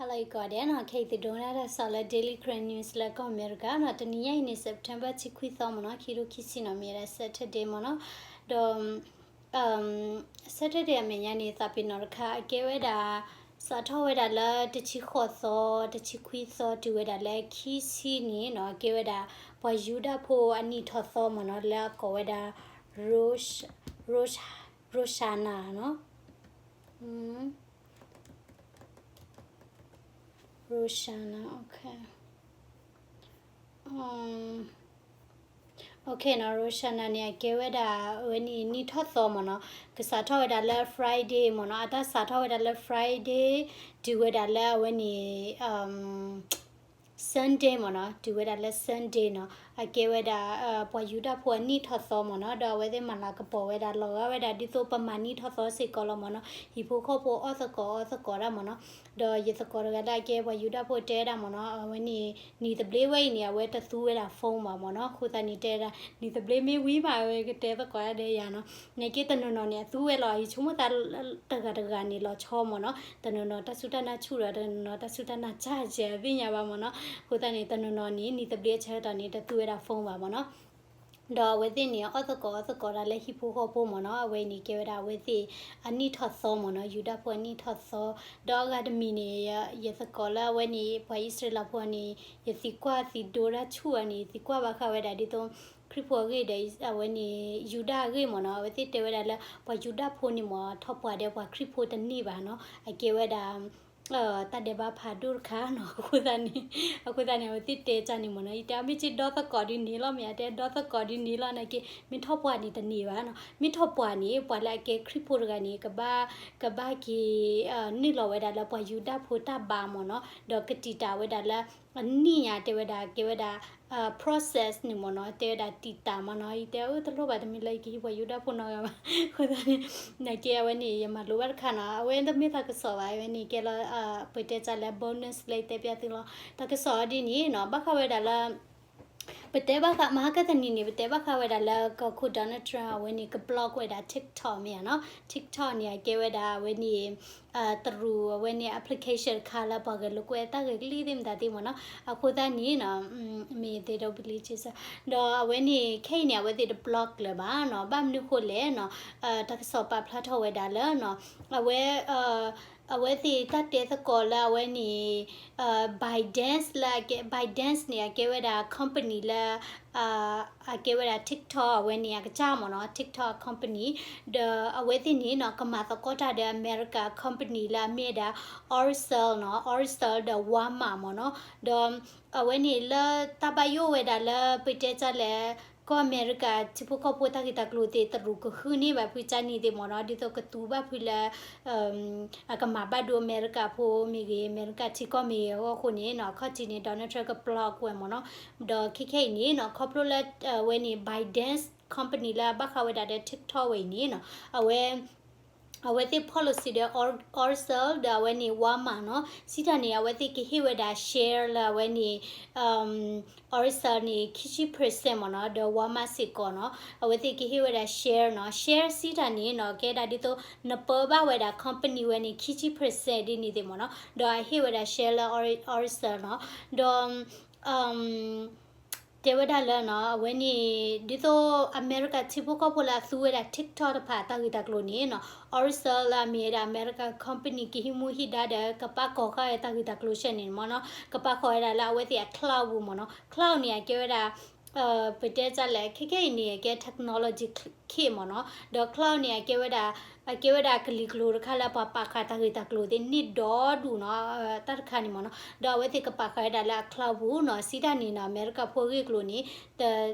Hello ကိးဂၤဒဲးနီၤ, ခဲအံၤသုဒိကနၣ်တၢ်ကစီၣ်လၢ Daily Karen News လၢကီၢ်အမဲရကၤနီၤ, တနံၤညါအံၤန့ၣ် September တဆံခွံသီမ့ၢ်နီၤ, ခံကထိခံဆံနီၤ, မ့ၢ်ဝဲဒၣ် Saturday မ့ၢ်နီၤ, ဒီး Saturday အမဲာ်ညါန့ၣ် သးပ့ၤနီၣ်တခါ အကဲဝဲဒၣ် စးထီၣ်ဝဲဒၣ်လၢတဆံဃိးသီ, တဆံခွံသီ တုၤဝဲဒၣ်လၢခံဆံန့ၣ်နီၤ, အကဲဝဲဒၣ် ပှၤယူဒၤဖိအနံၣ်ထီၣ်သီမ့ၢ်နီၤ, လၢအကိးဝဲဒၣ် Rosh Rosh Rosh Hashanah နီၤ. Rosh Hashanah, okay. Okay နီၤ, Rosh Hashanah န့ၣ် အကဲဝဲဒၣ် အဝဲန့ၣ် နံၣ်ထီၣ်သီမ့ၢ်နီၤ, ကစးထီၣ်ဝဲဒၣ်လၢ Friday မ့ၢ်နီၤ, အတၢ်စးထီၣ်ဝဲဒၣ်လၢ Friday တုၤဝဲဒၣ်လၢအဝဲန့ၣ် Sunday မ့ၢ်နီၤ, တုၤဝဲဒၣ်လၢ Sunday နီၤ, အကဲဝဲဒၣ် ပှၤယူဒၤဖိအနံၣ်ထီၣ်သီမ့ၢ်နီၤ, ဒီးအဝဲသ့ၣ်မၤလၤကပီၤဝဲဒၣ်လီၤဂာ်ဝဲဒၣ် ဒ်သိးပမၤနံၣ်ထီၣ်သီစ့ၢ်ကီးလီၤမ့ၢ်နီၤ, ဟံၣ်ဖိဃီဖိအီၣ်သကိးအီသကိးတၢ်မ့ၢ်နီၤ, ဒီးယသကိးတဂၤလၢအကဲပှၤယူဒၤဖိတဲဝဲဒၣ်မ့ၢ်နီၤ, အဝဲန့ၣ် နံၣ်သဘျ့ဝဲအံၤန့ၣ် အဝဲတသူဝဲဒၣ် phone ဘၣ်မ့ၢ်နီၤ, အဃိသတးန့ၣ် တဲဝဲဒၣ် နံၣ်သဘျ့မ့ၢ်ဝံၤမး အဝဲကတဲသကိးဒၣ်ဒီးယၤနီၤ, နာ်က့တနီၤနီၤန့ၣ် အသူဝဲလီၤ, ယဆိကမိၣ်သးတဂၤတဂၤန့ၣ်လီၤဆီမ့ၢ်နီၤ, တနီၤနီၤတၢ်စူၢ်တၢ်နာ်ဆူၣ်ဒီး တနီၤနီၤတၢ်စူၢ်တၢ်နာ်စၢ်ယဲၢ်အသ့ၣ်ညါဘၣ်မ့ၢ်နီၤ, အဃိသတးန့ၣ် တနီၤနီၤန့ၣ် နံၣ်သဘျ့အဆၢကတီၢ်န့ၣ် တသူဝဲဒၣ် phone ဘၣ်မ့ၢ်နီၤ. ဒီးအဝဲသ့ၣ်န့ၣ် အီၣ်သကိးအီသကိးတၢ်လၢဟံၣ်ဖိဃီဖိမ့ၢ်နီၤ, အဝဲအံၤန့ၣ် ကဲဝဲဒၣ်အဝဲသ့ၣ်အနံၣ်ထီၣ်သီမ့ၢ်နီၤ, ယူဒၤဖိအနံၣ်ထီၣ်သီ, ဒီးအဂၤတမံၤန့ၣ် ယသကိးလၢအဝဲန့ၣ် ပှၤအံၣ်စရ့လးဖိန့ၣ် ယသံကွၢ်သံဒိတၢ်ဆူၣ်အီၤန့ၣ် သံကွၢ်ဘၣ်ဃးဝဲဒၣ်ဒ်သိး ခရံာ်ဖိအဂ့ၢ်ဒီး အဝဲန့ၣ် ယူဒၤအဂ့ၢ်မ့ၢ်နီၤ, အဝဲသ့ၣ်တဲဝဲဒၣ်လၢ ပှၤယူဒၤဖိန့ၣ်မ့ၢ် ထီၣ်ပှၢ်ဒီးပှၤခရံာ်ဖိတန့ၢ်ဘၣ်နီၤ, အကဲဝဲဒၣ် တၢ်ဒဲးဘးဖးဒိၣ်တခါနီၤ, အဃိသတးန့ၣ် အဃိသတးန့ၣ် အဝဲသ့ၣ်တဲတၢ်န့ၣ်မ့ၢ်နီၤ, ယတဲ မ့ၢ်က့ဒီသကိးဒ်န့ၣ်လီၤ, မ့ၢ်အတဲဒီသကိးဒ်န့ၣ်လီၤ, နာ်က့ မ့ၢ်ထီၣ်ပှၢ်န့ၣ်တန့ၢ်ဘၣ်နီၤ, မ့ၢ်ထီၣ်ပှၢ်န့ၣ် ပှၤလၢအကဲခရံာ်ဖိတဂၤန့ၣ် ကဘၣ် ကဘၣ်က့ၤ နုာ်လီၤဝဲဒၣ်လၢပှၤယူဒၤဖိတၢ်ဘါမ့ၢ်နီၤ, ဒီးကတံာ်တာ်ဝဲဒၣ်လၢ အနံၣ်ညါတဲဝဲဒၣ် ကဲဝဲဒၣ် process န့ၣ်မ့ၢ်နီၤ, တဲဝဲဒၣ်တံာ်တာ်မ့ၢ်နီၤ, ယတဲအၢတလိၣ်ဘၣ် တမ့ၢ်လၢယကဟံးပှၤယူဒၤဖိနီတဂၤဘၣ်, အဃိသတးန့ၣ် နာ်က့အဝဲန့ၣ် ယမၤလိဘၣ်တခါနီၤ, အဝဲတမ့ၢ်တၢ်ကစီၣ်ဘၣ်, အဝဲန့ၣ်ကဲလီၤ ပတဲတၢ်လၢ bonus လၢယတဲပျဲသုလီၤ, တၢ်ကစီၣ်အီၤဒ်န့ၣ်နီၤ, ဘၣ်ဃးဝဲဒၣ်လၢ ပတဲဘၣ်ဃး မဟါကတနံၤန့ၣ် ပတဲဘၣ်ဃးဝဲဒၣ်လၢကီၢ်ခိၣ် Donald Trump အဝဲန့ၣ် က block ဝဲဒၣ် TikTok မ့ၢ်ဧါနီၤ, TikTok န့ၣ် အကဲဝဲဒၣ်အဝဲန့ၣ် တရူးအဝဲန့ၣ် application တခါလၢပှၤဂဲၤလိာ်ကွဲတၢ်ဂဲၤကလံၣ်သ့ၣ်မတၤသ့ၣ်မ့ၢ်နီၤ, အဃိသတးန့ၣ်နီၤ မ့ၢ် they don't believe Jesus ဒီးအဝဲန့ၣ် ခဲအံၤန့ၣ် အဝဲသ့ၣ်တ block လၢၤဘၣ်နီၤ, ဘၣ်မနုၤဃိလဲၣ်နီၤ, တၢ်ကစီၣ်ပာ်ဖျါထီၣ်ဝဲဒၣ်လၢနီၤ, အဝဲ အဝဲသ့ၣ်တၢ်တဲသကိးလၢအဝဲန့ၣ် ByteDance လၢအကဲ ByteDance န့ၣ် အကဲဝဲဒၣ် company လၢ အကဲဝဲဒၣ် TikTok အဝဲန့ၣ် အကစၢ်မ့ၢ်နီၤ, TikTok company ဒီးအဝဲသ့ၣ်န့ၣ်နီၤ ကမၤသကိးတၢ်ဒီး အမဲရကၤ company လၢအမ့ၢ်ဝဲဒၣ် Orcell နီၤ, Orcell ဒီး Walmart မ့ၢ်နီၤ, ဒီးအဝဲန့ၣ်လၢတၢ်ဘၣ်ယိၣ်ဝဲဒၣ်လၢပတဲတၢ်လဲၣ် ကီၢ်အမဲရကၤ ထံဖိကီၢ်ဖိတၢ်ဂ့ၢ်တၢ်ကျိၤသ့ၣ် တရူးကဃုန့ၢ်ဘၣ်ဖုကၢနံၣ်သ့ၣ်မ့ၢ်နီၤ, ဒ်သိးကသူဘၣ်ဖုလၢ အကမၤဘၣ်ဒိအမဲရကၤဖိမ့ၢ်ဂ့ၤ အမဲရကၤထံကီၢ်မ့ၢ်ဂ့ၤအဂီၢ်အဃိန့ၣ်နီၤ, ခီၣ်ထံးန့ၣ် Donald Trump က block ဝဲမ့ၢ်နီၤ, ဒီးခဲခဲအံၤန့ၣ်နီၤ ခီဖျိလၢ အဝဲန့ၣ် ByteDance company လၢအဘၣ်ဃးဝဲဒၣ်ဒီး TikTok ဝဲအံၤန့ၣ်နီၤ, အဝဲ အဝဲသ့ၣ် policy ဒီး Orcell ဒီးအဝဲန့ၣ် Walmart နီၤ, စံးတၢ်န့ၣ် အဝဲသ့ၣ်ကဟ့ၣ်ဝဲဒၣ် share လၢအဝဲန့ၣ် Orcell န့ၣ် ခံဆံ percent မ့ၢ်နီၤ, ဒီး Walmart စ့ၢ်ကီးနီၤ, အဝဲသ့ၣ်ကဟ့ၣ်ဝဲဒၣ် share နီၤ, share စံးတၢ်န့ၣ်နီၤ ကဲဒၣ်ဒ်သိး နပၢဘၣ်ဝဲဒၣ် company ဝဲန့ၣ် ခံဆံ percent ဒ်န့ၣ်သ့ၣ်မ့ၢ်နီၤ, ဒီးအဟ့ၣ်ဝဲဒၣ် share လၢ Orcell နီၤ, ဒီး တဲဝဲဒၣ်လၢနီၤ အဝဲန့ၣ် ဒ်သိးအမဲရကၤထံဖိကီၢ်ဖိလၢအသူဝဲဒၣ် TikTok တဖၣ်တၢ်ဂ့ၢ်တၢ်ကျိၤန့ၣ်နီၤ, Orcell လၢအမ့ၢ်ဝဲဒၣ်အမဲရကၤ company ကဟံးမူဟံးဒါဒီး ကပာ်ကီၤဃာ်ဝဲတၢ်ဂ့ၢ်တၢ်ကျိၤဆဲန့ၣ်မ့ၢ်နီၤ, ကပာ်ဃာ်ဝဲဒၣ်လၢအဝဲသ့ၣ်အ cloud ပူၤမ့ၢ်နီၤ, cloud န့ၣ် အကဲဝဲဒၣ် ပတဲတၢ်လဲၣ် ခဲခဲအံၤန့ၣ် အကဲ technology ခ့မ့ၢ်နီၤ, ဒီး cloud န့ၣ် အကဲဝဲဒၣ် အကဲဝဲဒၣ်ကလံၤကျိၤတခါလၢပှၤပာ်ဃာ်တၢ်ဂ့ၢ်တၢ်ကျိၤသ့ၣ်န့ၢ်ဒီဒူၣ်နီၤ, တၢ်တခါန့ၣ်မ့ၢ်နီၤ, ဒီးအဝဲသ့ၣ်ကပာ်ဃာ်ဝဲဒၣ်လၢအ cloud ပူၤနီၤ, စံးတၢ်န့ၣ်နီၤ အမဲရကၤဖိအဂ့ၢ်အကျိၤန့ၣ်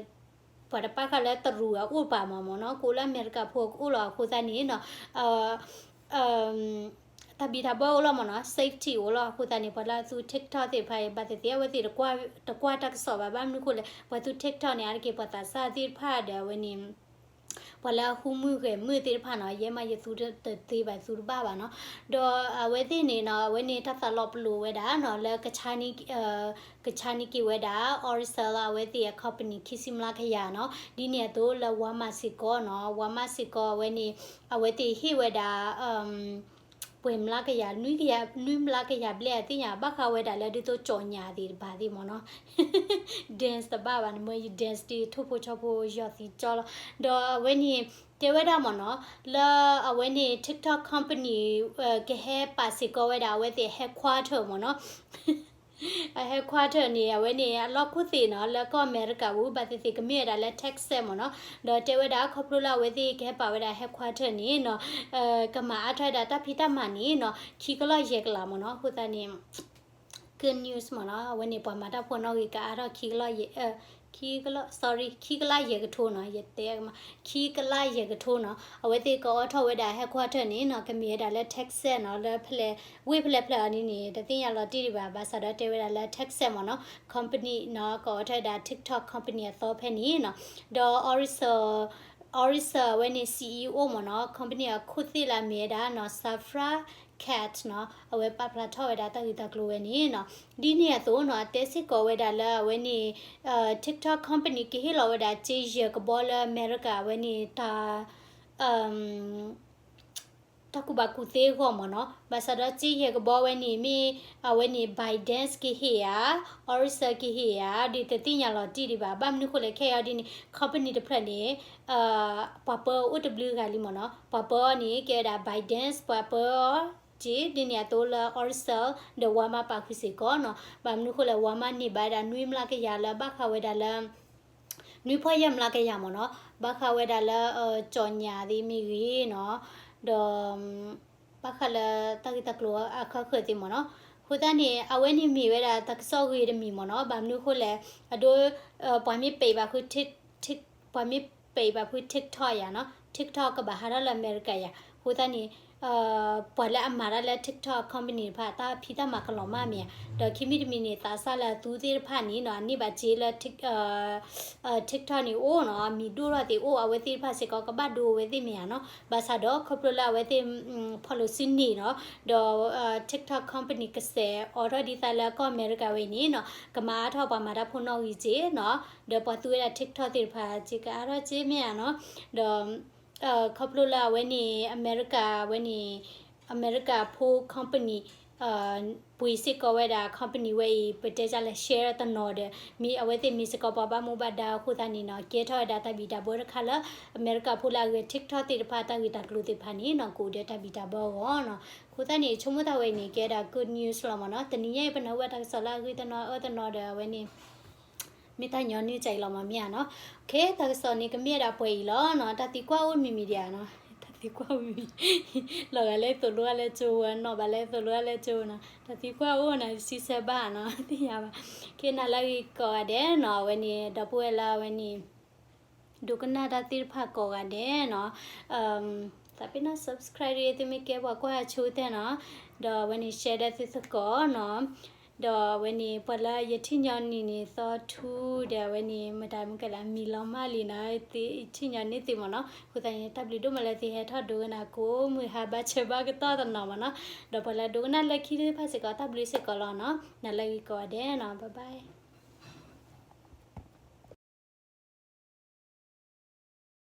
ပှၤတပာ်ဃာ်လၢတရူးအအိၣ်ဘၣ်မ့ၢ်နီၤ, ကအိၣ်လၢအမဲရကၤဖိကအိၣ်လီၤအဃိသတးန့ၣ်နီၤ တၢ်ဘံၣ်တၢ်ဘၢအိၣ်လီၤမ့ၢ်နီၤ, safety အိၣ်လီၤအဃိသတးန့ၣ် ပှၤလၢအသူ TikTok သ့ၣ်တဖၣ်အံၤ ဘၣ်သ့ၣ်သ့ၣ် အဝဲသ့ၣ်တကွၢ်တၢ်ကစီၣ်ဘၣ်, ဘၣ်မနုၤဃိလဲၣ် ပှၤသူ TikTok န့ၣ် အါတက့ၢ်ပှၤသးစၢ်သ့ၣ်တဖၣ်ဒီးအဝဲန့ၣ် ပှၤလၢအဃုမုၢ်ဂဲၤမုၢ်သ့ၣ်တဖၣ်နီၤ, ယဲမးယသူတသ့ဘၣ်သူတဘၣ်ဘၣ်နီၤ, ဒီးအဝဲသ့ၣ်န့ၣ်နီၤ အဝဲန့ၣ်တၢ်သးလီၤပလိာ်ဝဲဒၣ်နီၤ လၢ ကဆါန့ၢ်က့ၤဝဲဒၣ် Orcell အဝဲသ့ၣ်အ company ခံဆံမျးကယၤနီၤ, ဒ်န့ၣ်အသိးလၢ Walmart စ့ၢ်ကီးနီၤ, Walmart စ့ၢ်ကီးအဝဲန့ၣ် အဝဲသ့ၣ်ဟ့ၣ်ဝဲဒၣ် ပ ပှဲၤမျးကယၤ နွံကယၤ နွံမျးကယၤဘျဲၣ်အသ့ၣ်ညါ ဘၣ်ဃးဝဲဒၣ်လၢဒ်သိးကၠီၣ်ညၣ်သ့ၣ်တဖၣ်သ့ၣ်မ့ၢ်နီၤ dance တဘၣ်ဘၣ်န့ၣ် မ့ၢ်ယ dance ဒ်ထိၣ်ဖိဆီဖိယီၤသံကၠီလီၤ. ဒီးအဝဲန့ၣ် တဲဝဲဒၣ်မ့ၢ်နီၤ လၢအဝဲန့ၣ် TikTok company ကဟဲပာ်စ့ၢ်ကီးဝဲဒၣ်အဝဲသ့ၣ်အ headquarter မ့ၢ်နီၤ အ headquarter န့ၣ် အဝဲန့ၣ် အလီၢ်ခိၣ်သ့ၣ်နီၤ လၢကီၢ်အမဲရကၤပူၤ ဘၣ်သ့ၣ်သ့ၣ်ကမ့ၢ်ဝဲဒၣ်လၢ Texas မ့ၢ်နီၤ ဒီးတဲဝဲဒၣ်ခီဖျိလၢအဝဲသ့ၣ်ကဟဲပာ်ဝဲဒၣ် headquarter န့ၣ်နီၤ ကမၤအါထီၣ်ဝဲဒၣ်တၢ်ဖံးတၢ်မၤန့ၣ်နီၤ ခံကလီၢ်ယဲၢ်ကလးမ့ၢ်နီၤ အဃိသတးန့ၣ် good news မ့ၢ်နီၤ အဝဲန့ၣ် ပှၤမၤတၢ်ဖိနီၣ်ဂံၢ်ကအါထီၣ်ခံကလီၢ်ယဲၢ် ခံကလီၢ် sorry ခံကလးယဲၢ်ကထိနီၤ ယတဲ ခံကလးယဲၢ်ကထိနီၤ အဝဲသ့ၣ်ကအိးထီၣ်ဝဲဒၣ် headquarter န့ၣ်နီၤ ကမ့ၢ်ဝဲဒၣ်လၢ Texas နီၤ လၢဖဲလဲၣ် ဝ့ၢ်ဖဲလဲၣ်ဖဲလဲၣ်အီၤန့ၣ်န့ၣ် တသ့ၣ်ညါလီၤတံၢ်ဒံးဘၣ် ဘၣ်ဆၣ်ဒီးတဲဝဲဒၣ်လၢ Texas မ့ၢ်နီၤ company နီၤ ကအိးထီၣ်ဝဲဒၣ် TikTok company အသီဖဲန့ၣ်နီၤ ဒီး Orison Orison အဝဲန့ၣ် CEO မ့ၢ်နီၤ company အခိၣ်သ့ၣ်လၢအမ့ၢ်ဝဲဒၣ်နီၤ Safra Catz နီၤ အဝဲပာ်ဖျါထီၣ်ဝဲဒၣ်တၢ်ဂ့ၢ်တၢ်ကျိၤဝဲန့ၣ်နီၤ ဒ်န့ၣ်အသိးနီၤ အတဲစ့ၢ်ကီးဝဲဒၣ်လၢအဝဲန့ၣ် TikTok company ကဟ့ၣ်လီၤဝဲဒၣ်စ့ယဲၢ်ကဘီလၢအမဲရကၤအဝဲန့ၣ် တၢ် တၢ်ကူၣ်ဘၣ်ကူၣ်သ့အဂီၢ်မ့ၢ်နီၤ ဘၣ်ဆၣ်ဒီးစ့ယဲၢ်ကဘီဝဲန့ၣ် မ့ၢ်အဝဲန့ၣ် ByteDance ကဟ့ၣ်ဧါ Orison ကဟ့ၣ်ဧါ ဒ်တသ့ၣ်ညါလီၤတံၢ်ဒံးဘၣ် ဘၣ်မနုၤဃိလဲၣ်ခဲအံၤဒ်န့ၣ် company တဖျၢၣ်န့ၣ် ပှၤပၢအီၤအိၣ်တဘျုးဂၤလံမ့ၢ်နီၤ ပှၤပၢအီၤန့ၣ် ကဲဝဲဒၣ် ByteDance ပှၤပၢအီၤက့ ဒ်န့ၣ်အသိးလၢ Orison ဒီး Walmart ပာ်ဃုာ်စ့ၢ်ကီးနီၤ ဘၣ်မနုၤဃိလဲၣ် Walmart န့ၢ်ဘၣ်ဝဲဒၣ်နွံမျးကယၤလၢဘၣ်ဃးဝဲဒၣ်လၢ နွံဖီယဲၢ်မျးကယၤမ့ၢ်နီၤ ဘၣ်ဃးဝဲဒၣ်လၢ ကၠီၣ်ညၣ်သ့ၣ်မ့ၢ်ဂ့ၤနီၤ ဒီး ဘၣ်ဃးလၢတၢ်ဂ့ၢ်တၢ်ကျိၤအခါခၢၣ်သ့ၣ်မ့ၢ်နီၤ အဃိသတးန့ၣ် အဝဲန့ၣ်မ့ၢ်ဝဲဒၣ်တၢ်ကစီၣ်ဂ့ၤတမံၤမ့ၢ်နီၤ ဘၣ်မနုၤအဃိလဲၣ် အဒိ ပှၤမ့ၢ်ပဲာ်ဘၣ်ဖု ပှၤမ့ၢ်ပဲာ်ဘၣ်ဖု TikTok ယၤနီၤ TikTok ကဘၣ်ဟးထီၣ်လၢအမဲရကၤယၤ အဃိသတးန့ၣ် ပှၤလၢအမၤတၢ်လၢ TikTok company တဖၣ် တၢ်ဖံးတၢ်မၤကလီၤမၢ်မ့ၢ်ဧါ ဒီးခံမံၤတမံၤန့ၣ် သးစၢ်လၢအသူသ့ၣ်တဖၣ်န့ၣ်နီၤ အန့ၢ်ဘၣ်စ့လၢ TikTok န့ၣ်အိၣ်နီၤ မံၤဒိၣ်ထီၣ်သ့ၣ်အိၣ် အဝဲသ့ၣ်တဖၣ်စ့ၢ်ကီး ကဘၣ်ဒိအဝဲသ့ၣ်မ့ၢ်ဧါနီၤ ဘၣ်ဆၣ်ဒီးခီဖျိလၢအဝဲသ့ၣ် follow စုန့ၢ်နီၤ ဒီး TikTok company ကစဲးအိးထီၣ်ဒ်သိးလၢကီၢ်အမဲရကၤဝဲအံၤန့ၣ်နီၤ ကမၤအါထီၣ်ပှၤမၤတၢ်ဖိနီၣ်ဂံၢ်စ့နီၤ ဒီးပှၤသူဝဲဒၣ် TikTok သ့ၣ်တဖၣ်စ့ၢ်ကအါထီၣ်စ့မ့ၢ်ဧါနီၤ ဒီး ခီဖျိလၢအဝဲန့ၣ် အမဲရကၤဝဲန့ၣ် အမဲရကၤဖိ company ပှ့ၤစ့ၢ်ကီးဝဲဒၣ် company ဝဲအံၤ ပတဲဒ်လဲၣ် share တနီၤဒီး မ့ၢ်အဝဲသ့ၣ်မ့ၢ်စ့ၢ်ကီးပှၤဘၣ်မူဘၣ်ဒါအဃိသတးန့ၣ်နီၤ ကဲထီၣ်ဝဲဒၣ်တၢ်ဘံၣ်တၢ်ဘၢတခါလၢ အမဲရကၤဖိလၢအဂဲၤ TikTok သ့ၣ်တဖၣ် တၢ်ဂ့ၢ်တၢ်ကျိၤသ့ၣ်တဖၣ်န့ၣ်နီၤ ကအိၣ်ဒီးတၢ်ဘံၣ်တၢ်ဘၢအဂီၢ်နီၤ အဃိသတးန့ၣ် ဆိကမိၣ်သးဝဲအံၤန့ၣ် ကဲဒၣ် good news လီၤမ့ၢ်နီၤ တနံၤညါအံၤ ပနၢ်ဟူဘၣ်တၢ်ကစီၣ်လၢအဂ့ၢ်တနီၤအၢတနီၤဒီးအဝဲန့ၣ် မ့ၢ်တၢ်ညီနုၢ်ကၢ်အံၤလီၤမ့ၢ်ဧါနီၤ okay တၢ်ကစီၣ်န့ၣ် ကမ့ၢ်ဝဲဒၣ်ပှဲၤအံၤလီၤနီၤ တၢ်သံကွၢ်အိၣ်မံၤမံၤဒံးဧါနီၤ တၢ်သံကွၢ်မံၤမံၤ လီၤဂာ်လၢသိၣ်လိအါလၢကၠိဝဲနီၤ ဘၣ်လၢသိၣ်လိအါလၢကၠိနီၤ တၢ်သံကွၢ်အိၣ်နီၤ စံးဆၢဘၣ်နီၤ သ့ၣ်ညါဘၣ် okay နၤလၢအဂ့ၤကိးဂၤဒဲးနီၤ အဝဲန့ၣ် ဒီပုၢ်ဝဲၢ်လၢအဝဲန့ၣ် ဒိကနၣ်တၢ်သ့ၣ်တဖၣ်ကိးဂၤဒဲးနီၤ သးပ့ၤနီၣ် subscribe ဒ်သုမ့ၢ်ကဲပှၤကွၢ်အဆိကတၢၢ်နီၤ ဒီးအဝဲန့ၣ် share ဒီးသုသကိးနီၤ ဒီးအဝဲန့ၣ်ပှၤလၢယထံၣ်ညီနုၢ်န့ၣ် သီထူဒီးအဝဲန့ၣ် မတၤမုၢ်ကလၢအမံၤလီၤမၢ်လံနီၤ ယထံၣ်ညီနုၢ်သုမ့ၢ်နီၤ အဃိသတးန့ၣ် တၢ်ဘျုးဒိၣ်မးလၢသုဟဲထီၣ်ဒိကနၣ်ကိးမုၢ်ဟါ ဘၣ်ဆၢဘၣ်ကတီၢ်တနီၤမ့ၢ်နီၤ ဒီးပှၤလၢဒိကနၣ်လၢခံသ့ၣ်တဖၣ်စ့ၢ်ကီး တၢ်ဘျုးစ့ၢ်ကီးလီၤနီၤ နၤလၢအဂ့ၤကိးဂၤဒဲးနီၤ bye bye